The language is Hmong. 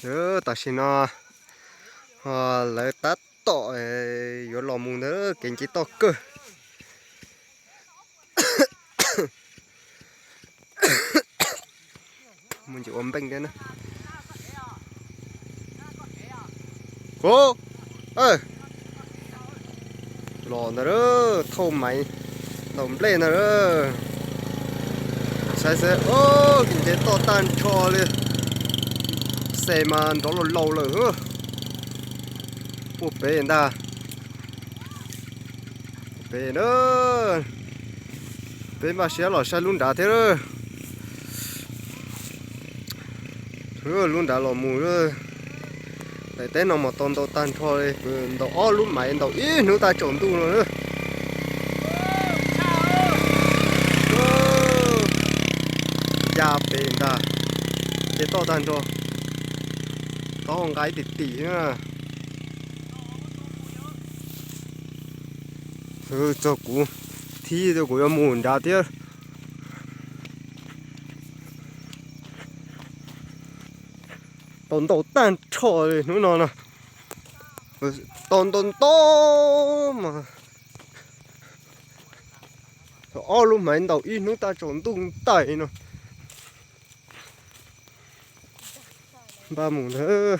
Tam sim no lawv tab tom yuav los mus ntawd, kev nce toj kawg. Mus ua npeej thiab na. Kuv, los ntawd, thauj maiv ntaus nplej ntawd. Saib xwb, kev nce toj tag nrho li. Xe mas nrov laus laus lawm. Puag pem ntag. Pem na, peb npaj siab los saib lub nrad thiab. Lub nrad los mus, daim teb no mas tau ntaus tag nrho li, ntaus ob lub maiv ntaus ib hnub tag tsaus ntuj no na. Ncaj pem ntag, nce toj tag nrho, taub hau nqa ib tim tim xwb na. Txog kuv thib, kuv yuav mus nrad thiab. Tau ntaus tag nrho li hnub no na. Tau ntaus ntau mas, ob lub maiv ntaus ib hnub tag tsaus ntuj ntais no. Npaj mus ntag.